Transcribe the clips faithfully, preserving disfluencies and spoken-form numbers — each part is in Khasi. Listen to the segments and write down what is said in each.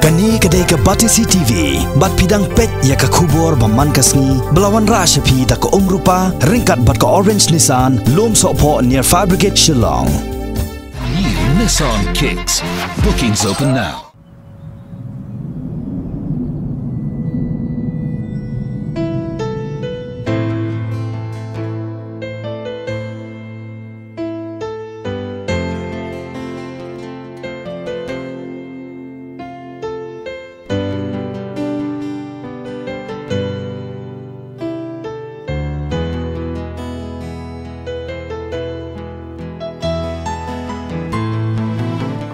Kane ka dei ka Batesi T V, bad phi dang peit ïa ka khubor ba man ka sngi, ba la wanrah sha phi da ka Umrupa, ryngkat bad ka Orange Nissan, Lum Sohphoh near Fire Brigade Shillong. New Nissan Kicks. Bookings open now.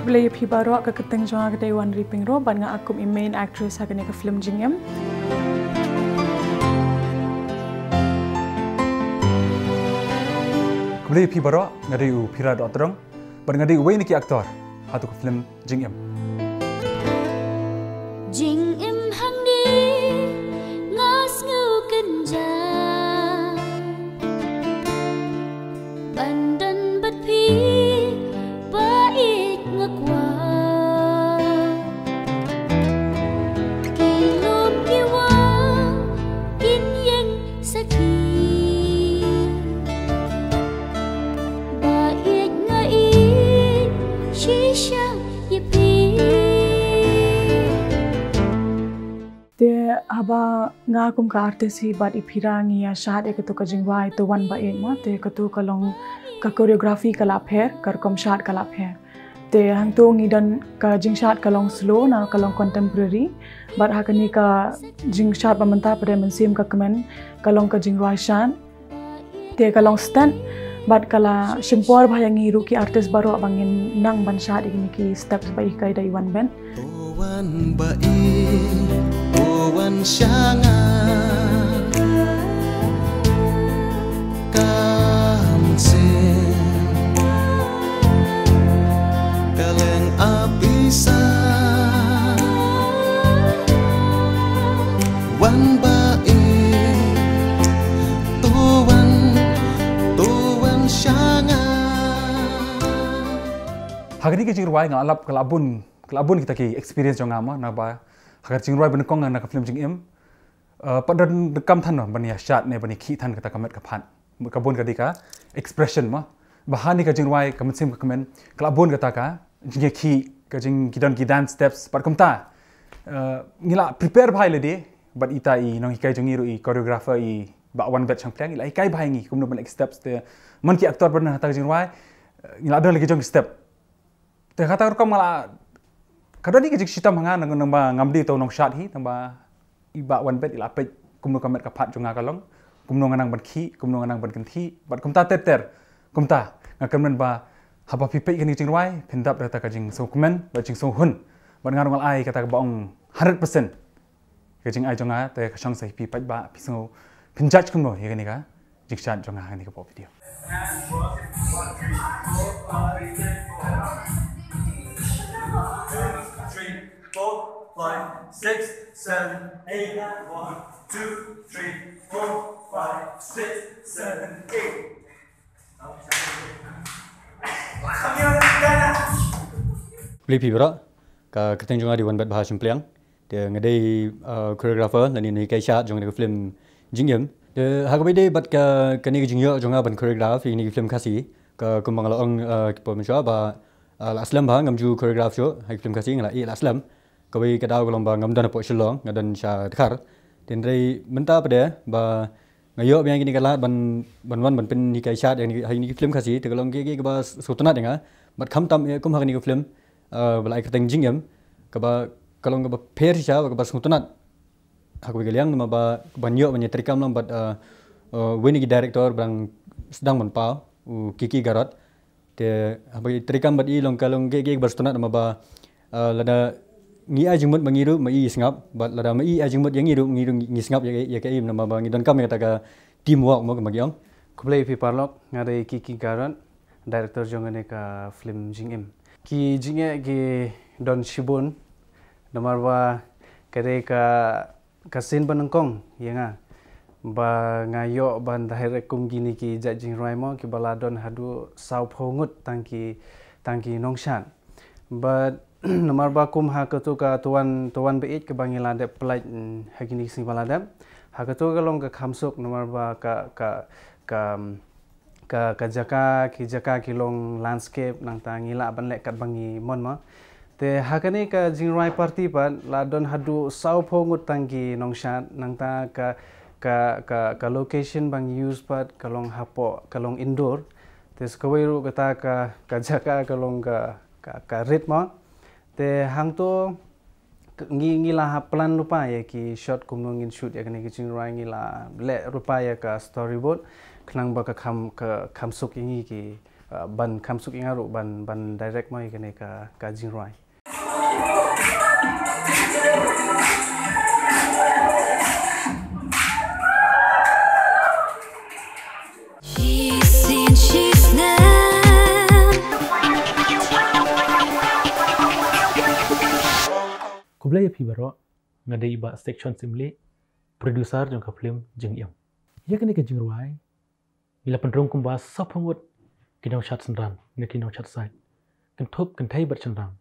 Khublei ïa phi baroh, ka kyrteng jong nga ka dei Wanri Pyngrope bad nga kum i main actress ha kane ka film Jingim. Khublei ïa phi baroh, nga dei u Phira Dohtdong bad nga dei uwei na ki actor ha tu ka film Jingim. Jingim hangne nga sngew kynjah ban don bad phi, ba ïeit nga kwah. Ki lum ki wah kin ïeng sakhi, ba ïeit nga ïeit shisha ïa phi. Te haba nga kum ka artist hi bad i Phira ngi ïa shad ïa katu ka jingrwai To Wan Ba Ïeit mo, te katu ka long ka choreography ka la pher, ka rukom shad ka la pher. Te hangtu ngi don ka jingshad ka long slow, na ka long contemporary. Bad ha kane ka jingshad ba mynta pat de mynsiem ka kmen ka long ka jingrwai shad. Te ka long stunt bad ka la shim por bha ïa ngi ruh ki artist baroh ba ngin nang ban shad ïa kine ki steps ba i hikai da i Wanbeit. To wan ba ïeit, to wan sha nga. Ka mynsiem ka leng a pisa. Wan ba ïeit, to wan, to wan sha nga. Ha kane ka jingrwai nga la lap ka la bun, ka la bun kita ki experience jong nga mo, naba ha ka jingrwai ba nyngkong na ka film Jingim. Uh, pat don kam than ban ïa shad ne ban ïa khih than kata ka met ka phad. Ka bun ka dei ka expression mo. Ba ha kane ka jingrwai ka mynsiem ka kmen ka la bun kata ka jingïakhih, ka jing ki don ki dance steps pat kumta. Uh, ngi la prepare bha ïa lade bad ita i nonghikai jong ngi ruh, i choreographer, i Bah Wanbeit Shangpliang, i la hikai bha ïa ngi kumno ban ek steps. Te man ki actor ba don ha kata ka jingrwai, uh, ngi la don la ki jong ki step. Te kata rukom nga la, ka don hi ka jingshitom ha nga nang, nangba ngam dei uto u nongshad hi, nangba i Bah Wanbeit i la peit kumno ka met ka phad jong nga ka long, kumno nga nang ban khih, kumno nga nang ban kynthih bad kumta ter ter. Kumta nga kyrmen ba haba phi peit kane ka jingrwai phin dap da kata ka jingsngewkmen bad jingsngewhun. Bad nga ruh nga la ai kata kaba ong hundred percent ka jingai jong nga, te ka shong sa ïa phi paidbah, phi sngew, phin judge kumno ïa kane ka jingshad jong nga ha kane ka pop video. Three, four, five, six, seven, eight. One, two, three, four, five, six, seven, eight. Khublei phi baroh, ka kyrteng jong nga dei Wanbeit Bah Shangpliang. Te nga dei, uh, choreographer lane nonghikai shad jong ka film Jingim. Te ha kaba ïadei bad ka, kane ka jingïoh jong nga ban choreograph ïa kane ka film Khasi, ka kumba nga la ong, uh, ki por mynshuwa ba, uh, la slem bha ngam ju choreograph shuh ha ki film Khasi, nga la ïeh la slem. Kawei ka daw ka long ba ngam don hapoh Shillong, nga don sha Dkhar. Te hynrei mynta pat de ba nga ïoh biang kane ka lad ban, ban wan ban pynhikai shad ïa kane, ha kane ka film Khasi, te ka long kaei kaei kaba sngewtynnat ïa nga. Bad khamtam eh kum ha kane ka film, uh, ba la ai kyrteng Jingim, kaba ka long kaba pher shisha, kaba sngewtynnat ha kawei ka liang, namar ba ban ïoh ban ïa treikam lang bad, uh, uh, uwei na ki director ba dang sdang ban paw, u Kiki Garot. Te haba ïa treikam bad i long ka long kaei kaei kaba sngewtynnat namar ba, uh, lada ngi ai jingmut ma ngi ruh ma i i sngap, bad lada ma i i ai jingmut ïa ngi ruh, ngi ruh ngi sngap ïa, ïa kaei, namar ba ngi donkam ïa kata ka teamwork mo, kumba ki ong. Khublei phi paralok, nga dei Kiki Garot, director jong kane ka film Jingim. Ki jingeh ki don shibun, namar ba ka dei ka, ka sien ba nyngkong ïa nga ba nga ïoh ban direct kum kine ki jait jingrwai mo, kiba la don haduh sawphew ngut tang ki, tang ki nongshad. Bad namar ba kum ha katu ka tuan tuan ba ïeit kaba ngi la dep pynlait, mm, ha kine ki sngi ba la dep. Ha katu ka long ka kham suk namar ba ka ka ka ka ka jaka ki jaka ki long landscape nangta ngi lah ban leh kat ba ngi mon ma. Te ha kane ka jingrwai party pat la don haduh saw phew ngut tang ki nongshad nangta ka ka ka ka location ba ngi use pat ka long hapoh ka long indoor. Te sa kawei ruh kata ka ka jaka ka long ka ka ka rit ma. Te hangto ngi ngi la hap plan rupa ïa ki shot kumno ngin shoot ïa kane ka jingrwai, ngi la leh rupa ïa ka storyboard khnang ba ka kham ka kham suk ïa ngi ki, uh, ban kham suk ïa nga ruh ban ban direct ma ïa kane ka ka jingrwai. Khublei ïa phi baroh, nga dei i Bah Section Simli, producer jong ka film Jingim. Ïa kane ka jingrwai ngi la pynrung kumba saw phew ngut ki nongshad synran ne ki nongshad side, kynthup kynthei bad shynrang,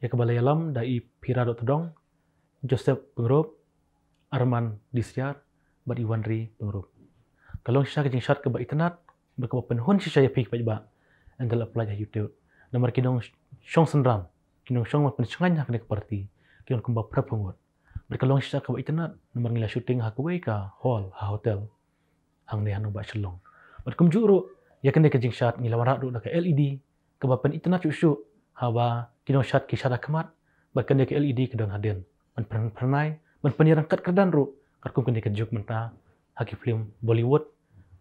ïa kaba la ïalam da i Phira Dohtdong, Joseph Pyngrope, Arman Disiar bad i Wanri Pyngrope. Ka long shisha ka jingshad kaba itynnad bad kaba pynhun shisha ïa phi ki paidbah. Ynda la pynlait ha YouTube namar ki nongshong synran, ki nongshong ban pynshngaiñ ha kane ka party ki long kumba phra phew ngut. Bad ka long shisha kaba itynnad namar ngi la shooting ha kawei ka hall ha hotel hangne ha nongbah Shillong. Bad kumjuh ruh ïa kane ka jingshad ngi la wanrah ruh da ka L E D kaba pynitynnad shuh shuh haba ki nongshad ki shad ha khmat bad kane ka L E D ka don hadien ban pyn- pynphyrnai ban pynïarangkat kyrdan ruh katkum kane ka juk mynta ha ki film Bollywood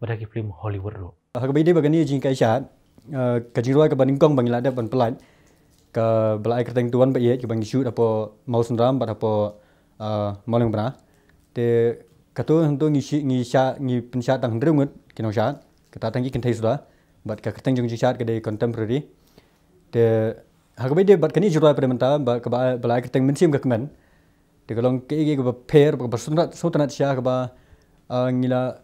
bad ha ki film Hollywood ruh. Ha kaba ïadei bad kane ka jinghikai shad, eh, ka jingrwai kaba nyngkong ba ngi la dep ban pynlait kaba la ai kyrteng Tuan Ba Ïeit kaba ngi shoot hapoh Mawsynram bad hapoh, eh, Mawlyngbna. Te katu hangtu ngi shi- ngi shad ngi pynshad tang hynriew ngut ki nongshad, kata tang ki kynthei suda bad ka kyrteng jong jingshad ka dei contemporary. Te ha kaba ïadei bad kane ka jingrwai pat mynta ba kaba ba la ai kyrteng Mynsiem ka Kmen. Te ka long kaei kaei kaba pher kaba sngewtynnat sngewtynnat shisha kaba, ah, ngi la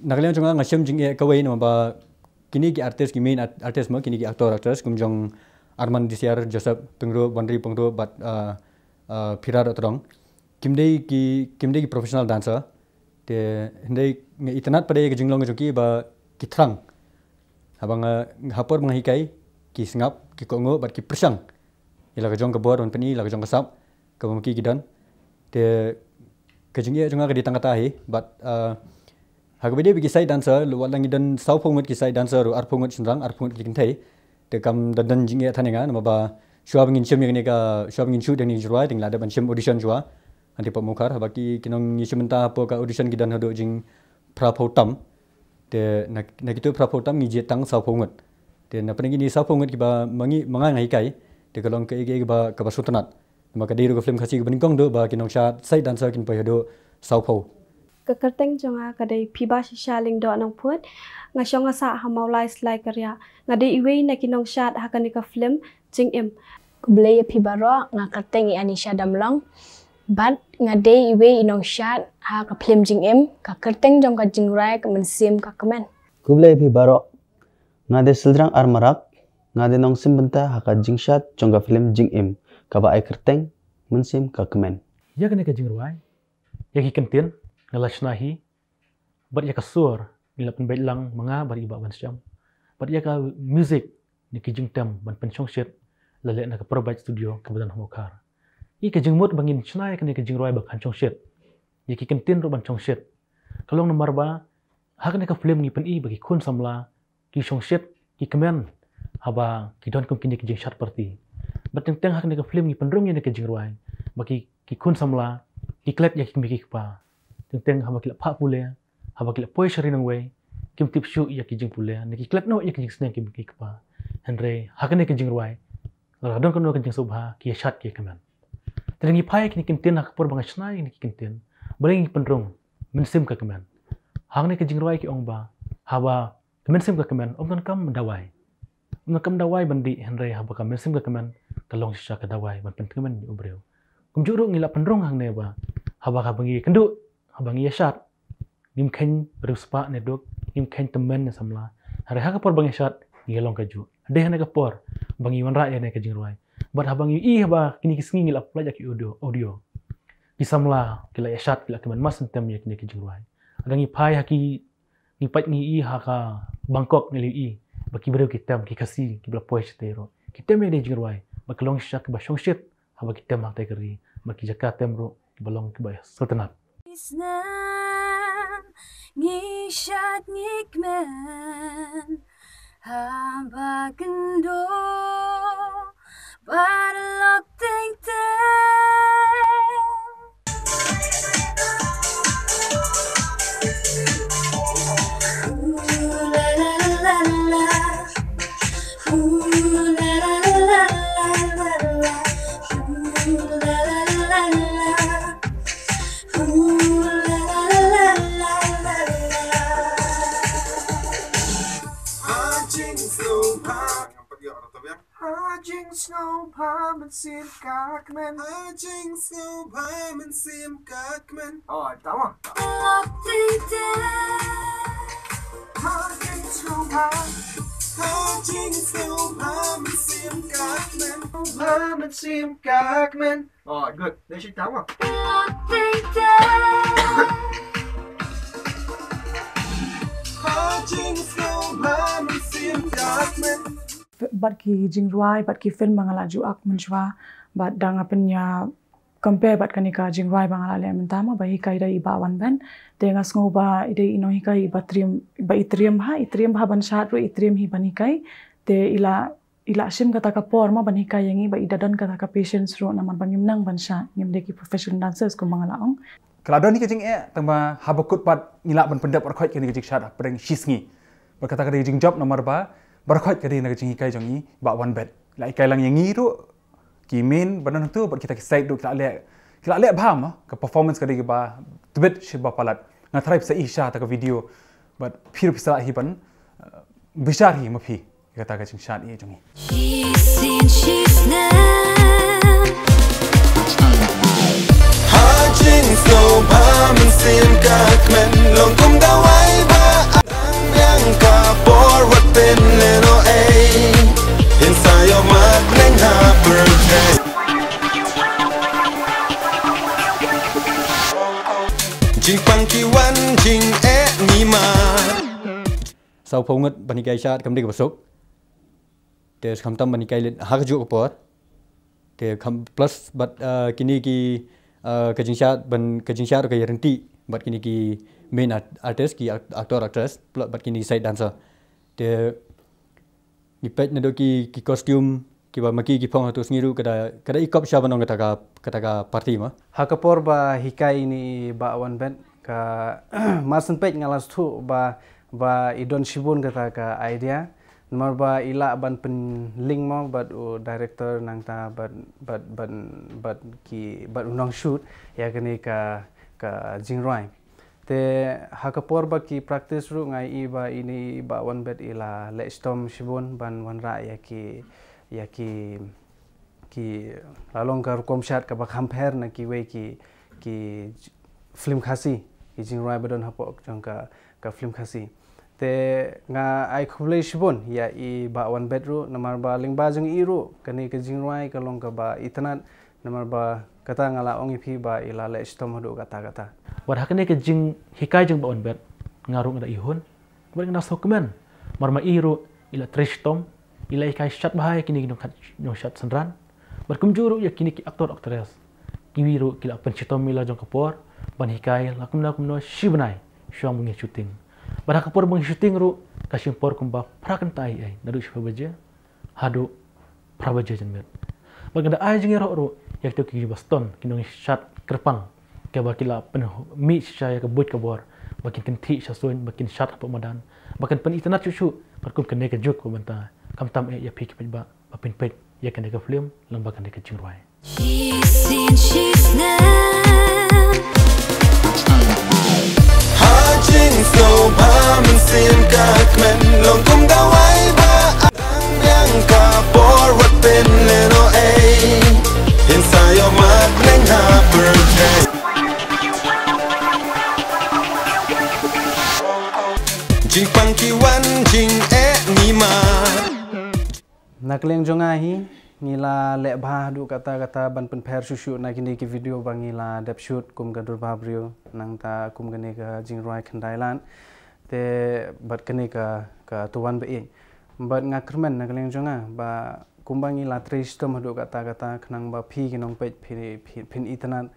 na ka liang jong nga nga shem jingeh kawei namar ba kine ki artist ki main art- artist mo kine ki actor actress kum jong Arman Disiar, Joseph Pyngrope, Wanri Pyngrope bad, ah, ah, Phira Dohtdong. Kim dei ki kim dei ki professional dancer. Te hynrei nga itynnad pat ïa ka jinglong jong ki ba ki thrang. Haba nga ha por ba nga hikai ki sngap ki kohnguh bad ki pyrshang ïa la ka jong ka bor ban pyni la ka jong ka sap kaba ma ki ki don. Te ka jingeh jong nga ka dei tang kata hi bad, ah, ha kaba ïadei bad ki side dancer, wat la ngi don saw phew ngut ki side dancer ruh ar phew ngut shynrang ar phew ngut ki kynthei. Te kam don don jingeh than ïa nga namar ba shuwa ba ngin shim ïa kane ka shuwa ba ngin shoot ïa kane ka jingrwai te ngi la dep ban shim audition shuwa. Hangtei hapoh Mawkhar haba ki ki nong ngi shim mynta hapoh ka audition ki don haduh jingphra phew tam. Te na na kitu phra phew tam ngi jied tang saw phew ngut. Te na pdeng kine saw phew ngut kiba ma ngi ma nga nga hikai te ka long kaei kaei kaba kaba sngewtynnat. Namar ka dei ruh ka film Khasi kaba nyngkong duh ba ki nongshad side dancer kin poi haduh saw phew. Ka kyrteng jong nga ka dei Phiba Shisha Lyngdoh Nongphut. Nga shong nga sah ha Mawlai Slai Kariah. Nga dei iwei na ki nongshad ha kane ka film Jingim. Khublei ïa phi baroh, nga kyrteng i Anisha Damlong. Bad nga dei iwei i nongshad ha ka film Jingim, ka kyrteng jong ka jingrwai ka Mynsiem ka Kmen. Khublei ïa phi baroh, nga dei Sildrang Armarak, nga dei nongsim bynta ha ka jingshad jong ka film Jingim kaba ai kyrteng Mynsiem ka Kmen. Ïa kane ka jingrwai, ïa ki kyntien nga la shna hi, bad ïa ka sur ngi la pynbeit lang ma nga bad i Bah Banshiam, bad ïa ka music ne ki jingtem ban pynshongshit la leh na ka Pyrbaik Studio kaba don ha Mawkhar. Ïa ka jingmut ba ngin shna ïa kane ka jingrwai ba kan shongshit, ïa ki kyntien ruh ban shongshit, ka long namar ba ha kane ka film ngi pyni ba ki khun samla ki shongshit ki kmen haba ki don kum kine ki jingshad party. Bad teng teng ha kane ka film ngi pynrung ïa kane ka jingrwai ba ki ki khun samla ki klet ïa ki kmie ki kpa. Teng teng haba ki la phah pule, haba ki la poi sha ri nongwei, kim tip shuh ïa ki jingpule ne ki klet noh ïa ki jingsneng ki kmie ki kpa. Hynrei ha kane ka jingrwai lada don kano ka jingsngewbha ki ïa shad ki ïa kmen. Te ngi phai ïa kine ki kyntien ha ka por ba nga shna ïa kine ki kyntien, balei ngi pynrung Mynsiem ka Kmen. Ha kane ka jingrwai ki ong ba haba ka mynsiem ka kmen ym donkam dawai. Ym donkam dawai ban dih, hynrei haba ka mynsiem ka kmen ka long shisha ka dawai ban pynkmen ïa u briew. Kumjuh ruh ngi la pynrung hangne ba haba haba ngi ïakynduh, haba ngi ïashad, ngim kheiñ riewspah ne duk, ngim kheiñ tymmen ne samla. Hynrei ha ka por ba ngi ïashad ngi long kajuh. Dei ha kane ka por ba ngi wanrah ïa kane ka jingrwai Bad haba ngi ïohi haba kine ki sngi ngi la pynlait ïa ki audio, audio, ki samla ki la ïa shad, ki la kmen madan tem ïa kine ki jingrwai. Lada ngi phai ha ki, ngi peit ngi ïohi ha ka Bangkok ngi la ïohi ba ki briew ki tem, ki Khasi kiba la poi shatei ruh ki tem ïa kine ki jingrwai. Ba ki long shisha kiba shongshit haba ki tem ha katei ka ri, ba ki jaka tem ruh kiba long kiba sngewtynnat. Snem ngi shad ngi kmen haba kynduh bad lok teng teng. Ha jingsngewbha mynsiem ka kmen. Ha jingsngewbha mynsiem ka kmen. Oh, tama. Ha jingsngewbha. Ha jingsngewbha mynsiem ka kmen. Bha mynsiem ka kmen. Oh, good. Dei shi tama. Ha jingsngewbha mynsiem ka kmen. Bad ki jingrwai, bad ki film ba nga la ju act mynshuwa, bad da nga pynïa compare bad kane ka jingrwai ba nga la leh mynta ma, ba hikai da i Bah Wanbet. Te nga sngew ba i dei i nonghikai iba triem, ba i triem bha, i triem bha ban shad ruh, i triem hi ban hikai. Te i la, i la shim kata ka por ma ban hikai ïa ngi, ba i da don kata ka patience ruh, namar ba ngim nang ban shad, ngim dei ki professional dancers kumba nga la ong. Ka la don hi ka jingeh, tang ba haba kut pat ngi lah ban pyndep baroh khoit kane ka jingshad hapdeng shi sngi. Bad kata ka dei ka jingjop namar ba baroh khoit ka dei na ka jinghikai jong i Bah Wanbet. La hikai lang ïa ngi ruh, ki main ba don hangto, bad kita ki side ruh ki la leh, ki la leh bha ma, ka performance ka dei kaba tbit shi ba palat. Nga tharai phi sa ïohi sha kata ka video, bad phi ruh phi sa lah hi ban, uh, bishar hi ma phi. Kata ka jingshad ïa jong ngi. Shi sien shi snem. Ha jingsngewbha mynsiem ka kmen, long kum dawai ba dang biang ka por wat pynlehnohei. Hin sa ïohmad leng ha pyrthei. Jingpang ki wan jingeh ngi mad. Sawphew ngut ban hikai shad kam dei kaba suk. Te khamtam ban hikai leit ha kajuh ka por. Te kham plus bad, uh, kine ki, uh, ka jingshad ban, ka jingshad ruh ka ïaryntih bad kine ki main art-, artist, ki act-, actor, actress, plus bad kine ki side dancer. Te ngi peit naduh ki, ki costume kiba ma ki, ki phong ha tu sngi ruh ka da, ka da i kop sha ban ong kata ka, kata ka party ma. Ha ka por ba hikai ïa i Bah Wanbet ka mar shen peit nga la sngewthuh ba, ba i don shibun kata ka idea. Namar ba i lah ban pynlink mo bad u director nangta bad, bad, bad, bad ki, bad u nongshoot ïa kane ka, ka jingrwai. Te ha ka por ba ki practice ruh nga ïohi ba ine i Bah Wanbet i la leh shitom shibun ban wanrah ïa ki, ïa ki, ki la long ka rukom shad kaba kham pher na kiwei ki, ki film Khasi, ki jingrwai ba don hapoh jong ka, ka film Khasi. Te nga ai khublei shibun ïa i Bah Wanbet ruh namar ba lyngba jong i ruh kane ka jingrwai ka long kaba itynnad. Namar ba kata nga la ong ïa phi ba i la leh shitom haduh katta katta. Wat ha kane ka jinghikai jong Bah Wanbet nga ruh nga da ihun. Bad nga da sngewkmen. Namar ma i ruh i la trei shitom, i la hikai shad bha ïa kine ki nongshad, nongshad synran. Bad kumjuh ruh ïa kine ki actor actress. Kiwei ruh ki la pynshitom ïa la jong ka por ban hikai la kumno kumno shi bnai shuwa ba ngin shooting. Bad ha ka por ba ngin shooting ruh ka shim por kumba phra kynta eiei, naduh shiphew baje haduh phra baje janmiet. Bad nga da ai jingïaroh ruh ïa kito ki ba ston, ki nongshad kyrpang, kiba ki la pynmih shisha ïa ka buit ka bor ba kin kynthih sha suiñ, ba kin shad hapoh madan, ba kin pynitynnad shuh shuh katkum kane ka juk ba mynta. Khamtam eh ïa phi ki paidbah ba phin peit ïa kane ka film lyngba kane ka jingrwai. Shisien shisnem. Ha jingsngewbha mynsiem ka kmen, long kum dawai ba dang biang ka por wat pynlehnohei. Hin sa ïohmad leng ha pyrthei. Jingpang ki wan jingeh ngi mad. Na ka liang jong nga hi, Ngi la leh bha haduh katta katta ban pynpher shuh shuh na kine ki video ba ngi la dep shoot kum ka Durbar Briew, nangta kum kane ka jingrwai Khyndai Lad, te bad kane ka, ka To Wan Ba Ïeit. Bad nga kyrmen na ka liang jong nga ba kumba ngi la trei shitom haduh katta katta, khnang ba phi ki nongpeit phi, phi, phin itynnad.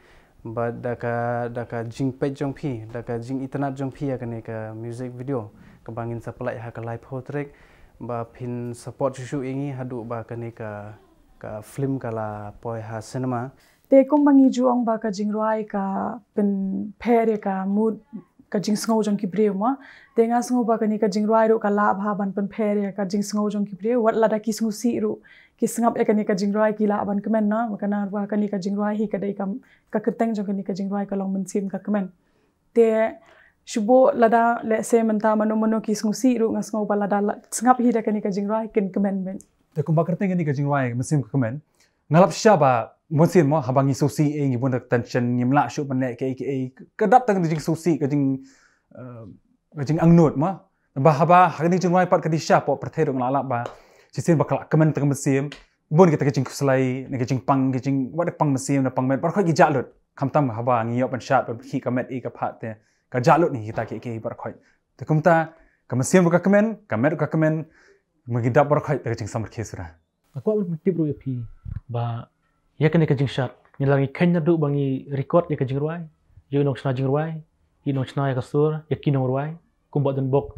Bad da ka, da ka jingpeit jong phi, da ka jingitynnad jong phi ïa kane ka music video kaba ngin sa pynlait ha ka laiphew tarik, ba phin support shuh shuh ïa ngi haduh ba kane ka, ka film ka la poi ha cinema. Te kumba ngi ju ong ba ka jingrwai ka pynpher ïa ka mood, ka jingsngew jong ki briew mo. Te nga sngew ba kane ka jingrwai ruh ka lah bha ban pynpher ïa ka jingsngew jong ki briew. Wat lada ki sngewsih ruh, ki sngap ïa kane ka jingrwai, ki lah ban kmen, no. Ba kane, ba kane ka jingrwai hi ka dei ka, ka kyrteng jong kane ka jingrwai ka long Mynsiem Ka Kmen. Te shu bok lada, let's say, mynta mano mano ki sngewsih ruh, nga sngew ba lada la, sngap hi da kane ka jingrwai kin kmen beit. Te kumba kyrteng kane ka jingrwai Mynsiem Ka Kmen, nga lap shisha ba bun sien mo, haba ngi sngewsih, eh, ngi bun da tension, ngim lah shuh ban leh kaei kaei, ka dap tang ka jingsngewsih, ka jing, eh, ka jingangnud mo. Ba haba ha kane ka jingrwai pat ka dei shisha, hapoh pyrthei ruh nga la lap ba shisien ba ka la kmen tang ka mynsiem, bun kita ki jingkhuslai, ne ki jingpang, ki jing, wat pang mynsiem ne pang met, baroh khoit ki jah lut. Khamtam haba ngi ïoh ban shad, ban khih ka met, eh, ka phad, te ka jah lut na kita kiei kiei baroh khoit. Te kumta ka mynsiem ruh ka kmen, ka met ruh ka kmen, ma ngi dap baroh khoit da ka jingsamrkhie shuh. Nga kwah ban pyntip ruh ïa phi ba ïa kane ka jingshad, ngi la, ngi kheiñ naduh ba ngi record ïa ka jingrwai, ïa u nongshna jingrwai, ïa u nongshna ïa ka sur, ïa ki nongrwai, kumba Donbok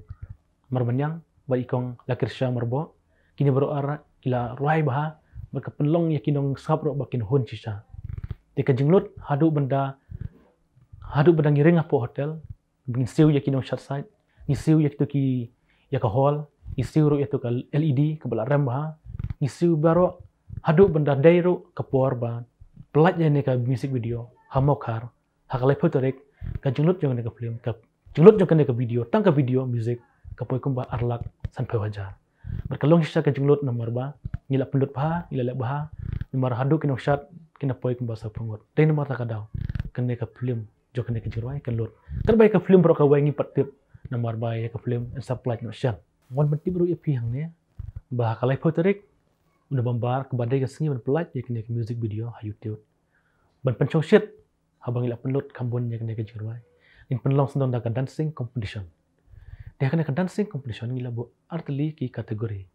Marbaniang bad i kong Lakirsha Marboh, kine baroh ar ki la rwai bha, bad ka pynlong ïa ki nongsngap ruh ba kin hun shisha. Te ka jinglut haduh ban da, haduh ban da ngi ring hapoh hotel, ngi siew ïa ki nongshad sait, ngi siew ïa kito ki, ïa ka hall, ngi siew ruh ïa to ka L E D kaba la rem bha, ngi siew baroh, haduh ban da dei ruh ka por ba pynlait ïa kane ka music video ha Mawkhar ha ka laiphew tarik. Ka jinglut jong kane ka film, ka jinglut jong kane ka video, tang ka video music, ka poi kumba ar lak sanphew hajar. Bad ka long shisha ka jinglut namar ba ngi la pynlut bha, ngi la leh bha, namar haduh ki nongshad ki la poi kumba sawphew ngut. Dei namar kata ka daw kane ka film jong kane ka jingrwai ka lut. Katba ïa ka film baroh kawei ngim pat tip, namar ba ïa ka film yn sa pynlait noh shen. Nga wan pyntip ruh ïa phi hangne ba ha ka laiphew tarik u November, kaba dei ka sngi ban pynlait ïa kane ka music video ha YouTube, ban pynshongshit, haba ngi la pynlut kham bun ïa kane ka jingrwai, ngin pynlong sngewdon da ka dancing competition. Te ha kane ka dancing competition ngi la buh artylli ki category.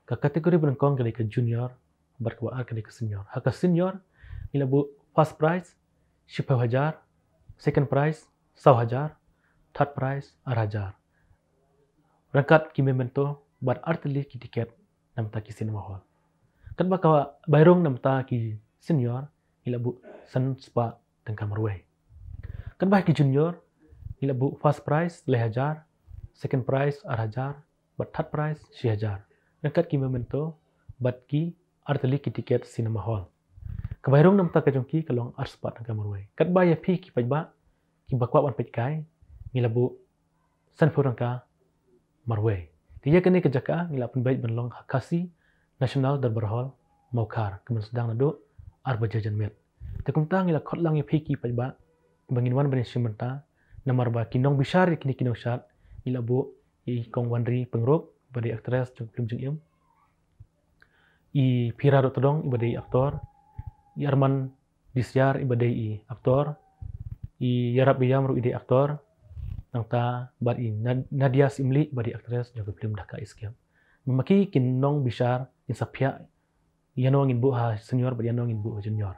Ka category banyngkong ka dei ka junior, bad kaba ar ka dei ka senior. Ha ka senior ngi la buh first prize shiphew hajar, second prize saw hajar, third prize ar hajar. Ryngkat ki memento bad artylli ki tiket namar ki cinema hall. Katba ka bai rung namar ki senior ngi la buh san spah tyngka marwei. Katba ki junior ngi la buh first prize lai hajar, second prize ar hajar, bad third prize shi hajar. Ryngkat ki memento bad ki artylli ki tiket cinema hall. Ka bai rung namar ka jong ki ka long ar spah tyngka marwei. Katba ïa phi ki paidbah kiba kwah ban peit kai, ngi la buh sanphew tyngka marwei. Te ïa kane ka jaka ngi la pynbeit ban long ha Khasi National Durbar Hall, Mawkhar, ka ban sdang naduh ar baje janmiet. Te kumta ngi la khot lang ïa phi ki paidbah ba ngin wan ban ïashim bynta, namar ba ki nongbishar ïa kine ki nongshad ngi la buh ïa i Kong Wanri Pyngrope, iba dei actress jong ka film Jingim, i Phira Rotodong, iba dei actor, i Arman Disyar, iba dei i actor, i Yarap Biam ruh i dei actor, nangta bad i Nad-, Nadia Syiemlieh, iba dei actress jong ka film Dhaka Escape. Ba ma ki ki nongbishar kin sa phiah ïano ngin buh ha senior bad ïano ngin buh ha junior.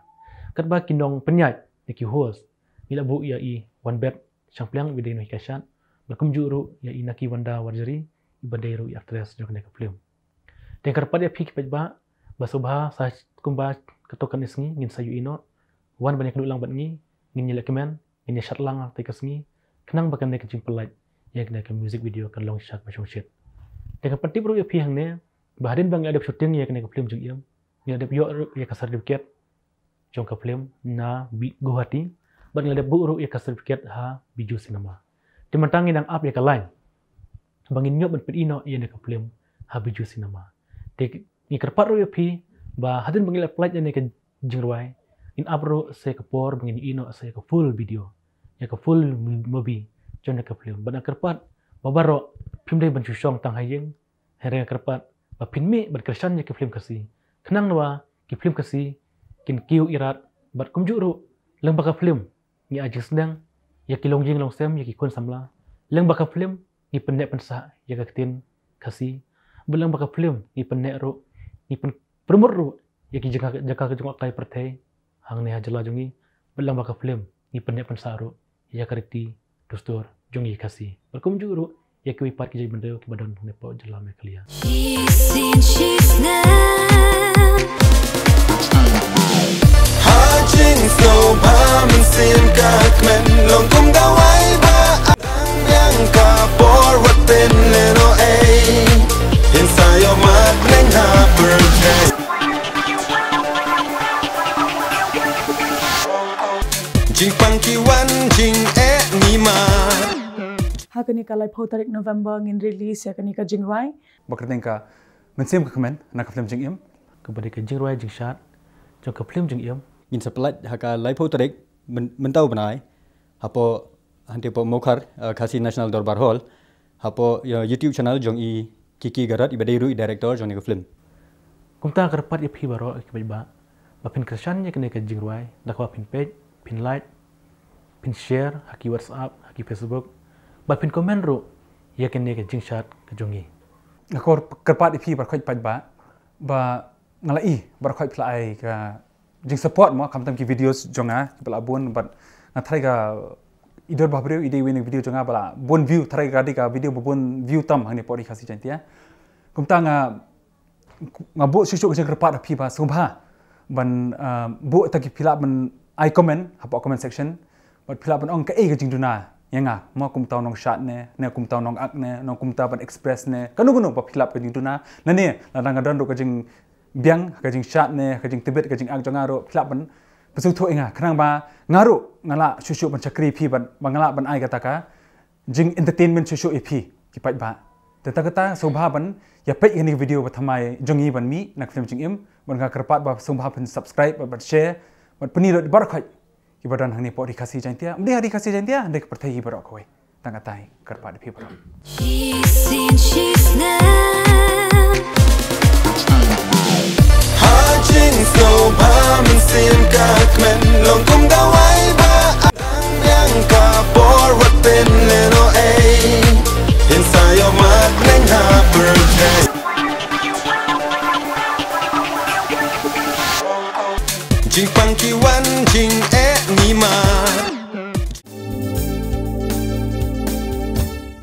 Katba ki nongpynïaid ne ki host ngi la buh ïa i Wanbet Shangpliang, iba dei nonghikai shad, bad kumjuh ruh ïa i Nakiwanda Warjri, iba dei ruh i actress jong kane ka film. Te nga kyrpad ïa phi ki paidbah ba sngewbha sa kumba kato kane ka sngi ngin sa ïohi noh, wan ban ïakynduh lang bad ngi, ngin ïaleh kmen, ngin ïashad lang ha kata ka sngi, khnang ba kane ka jingpynlait ïa kane ka music video kan long shisha kaba shongshit. Te nga pyntip ruh ïa phi hangne ba hadien ba ngi la dep shooting ïa kane ka film Jingim, ngi la dep ïoh ruh ïa ka certificate jong ka film na Bi-, Guwahati, bad ngi la dep buh ruh ïa ka certificate ha Bijou Cinema. Te mynta ngi dang ap ïa ka line ba ngin ïoh ban pyni noh ïa kane ka film ha Bijou Cinema. Te ngi kyrpad ruh ïa phi ba hadien ba ngi la pynlait ïa kane ka jingrwai, ngin ap ruh sa ka por ba ngin ïohi noh sa ka full video, ïa ka full movie jong kane ka film. Bad nga kyrpad ba baroh phim dei ban shu shong tang ha ïing, hynrei nga kyrpad ba phin mih bad kyrshan ïa ka film Khasi, Khnang ba ki film Khasi kin kiew irat bad kumjuh ruh lyngba ka film ngi ai jingsneng ïa ki longïing longsem, ïa ki khun samla. Lyngba ka film ngi pynneh pynsah ïa ka ktien Khasi. Bad lyngba ka film ngi pynneh ruh, ngi pyn-, promote ruh ïa ki jaka, jaka ka jong ka pyrthei hangne ha jylla jong ngi. Bad lyngba ka film ngi pynneh pynsah ruh ïa ka riti dustur jong ngi Khasi. Bad kumjuh ruh ïa kiwei pat ki jaitbynriew kiba don hangne hapoh jylla Meghalaya. She's seen, she's known. Ha jingsngewbha mynsiem ka kmen, long kum dawai ba dang biang ka por wat pynlehnohei. Hynrei ïohmad neng ha pyrthei. Jingpang ki wan jingeh ngi mar. Ha kane ka laiphew tarik November ngin release ïa kane ka jingrwai ba kyrteng ka Mynsiem ka Kmen na ka film Jingim, kaba dei ka jingrwai jingshad jong ka film Jingim. Ngin sa pyllait ha ka laiphew tarik myn-, mynta u bnai hapoh, hangtei hapoh Mawkhar, eh, Khasi National Dorbar Hall, hapoh, eh, YouTube channel jong i Kiki Garod, iba dei ruh i director jong kane ka film. Kumta nga kyrpad ïa phi baroh ki paidbah ba phin kyrshan ïa kane ka jingrwai da kaba phin peit, phin like, phin share ha ki WhatsApp, ha ki Facebook, bad phin comment ruh ïa kane ka jingshad ka jong ngi. Nga kyrpad ïa phi baroh ki paidbah ba nga la ïohi baroh phi la ai ka jingsupport mo, khamtam ki videos jong nga kiba la bun, bad nga tharai ka I Dor Bah Briew i dei iwei na ki video jong nga ba la bun view, tharai ka dei ka video ba bun view tam hangne hapoh Ri Khasi Jaiñtia. Kumta nga, nga buh shuh shuh ka jingkyrpad ha phi ba sngewbha ban, ah, buh, lada phi lah ban ai comment hapoh comment section, bad phi lah ban ong kaei ka jingduna ïa nga, mo kumta u nongshad ne, ne kumta u nongakt ne, ne kumta ban express ne, kano kano ba phi lah ka jingduna. Lane lada nga don ruh ka jingbiang, ka jingshad ne, ka jingtbit, ka jingakt jong nga ruh, phi lah ban pynsngewthuh ïa nga, khnang ba nga ruh nga lah shuh shuh ban shakri ïa phi, ban, ba nga lah ban ai kata ka jing entertainment shuh shuh ïa phi ki paidbah. Te kata kata sngewbha ban ïa peit ïa kane ka video ba thymmai jong ngi ban mih na ka film Jingim, bad nga kyrpad ba sngewbha phin subscribe, bad, bad share, bad pyni ruh baroh kiba don hangne hapoh Ri Khasi Jaiñtia, ym dei ha Ri Khasi Jaiñtia, hynrei ka pyrthei hi baroh kawei. Tang katei, kyrpad ïa phi baroh. She's seen, she's known.